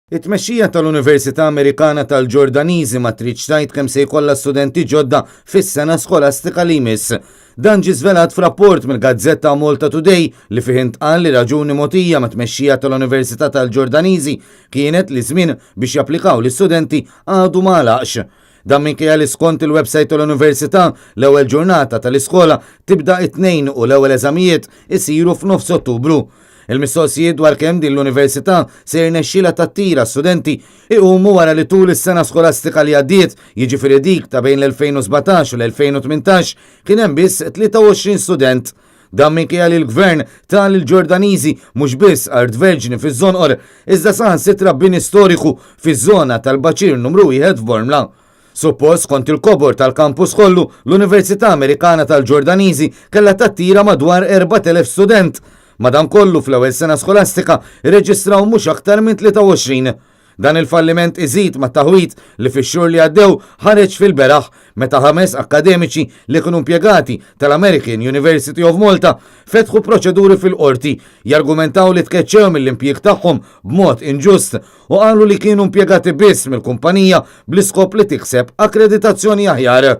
It-tmexxija tal-Università Amerikana tal-Ġordaniżi ma tridx tgħid kemm se jkollha studenti ġodda fis-sena skolastika li jmiss. Dan ġie żvelat f'rapport mill-gazzetta Malta Today li fih intqal li raġuni mogħtija mat-tmexxija tal-Università tal-Ġordaniżi kienet li żmien biex japplikaw l-istudenti għadu ma għalaqx. Dan minkejja li skont il-website tal-Università, l-ewwel ġurnata tal-iskola tibda it-Tnejn u l-ewwel eżamijiet isiru f'nofs Ottubru. Il-mistoqsijiet dwar kemm din l-università se jirnexxilha tattira studenti iqumu wara li tul is-sena skolastika li għaddiet, jiġifieri dik ta' bejn l-2017 u l-2018, kien hemm biss 23 student. Dan minkejja li l-Gvern ta lill-Ġordaniżi mhux biss art verġni fiż-Żonqor, iżda saħansitra bini storiku fiż-żona tal-Baċir Numru Wieħed f'Bormla. Suppost skont il-kobor tal-kampus kollu, l-Università Amerikana tal-Ġordaniżi kellha tattira madwar 4,000 student. Madankollu fl-ewwel sena skolastika rreġistraw mhux aktar minn 23. Dan il-falliment iżid mat-taħwid li fix-xhur li għaddew ħareġ fil-beraħ meta ħames akkademiċi li kienu impjegati tal-American University of Malta fetħu proċeduri fil-qorti jargumentaw li tkeċċew mill-impjieg tagħhom b'mod inġust u qalu li kienu impjegati biss mill-kumpanija bl-iskop li tikseb akkreditazzjoni aħjar.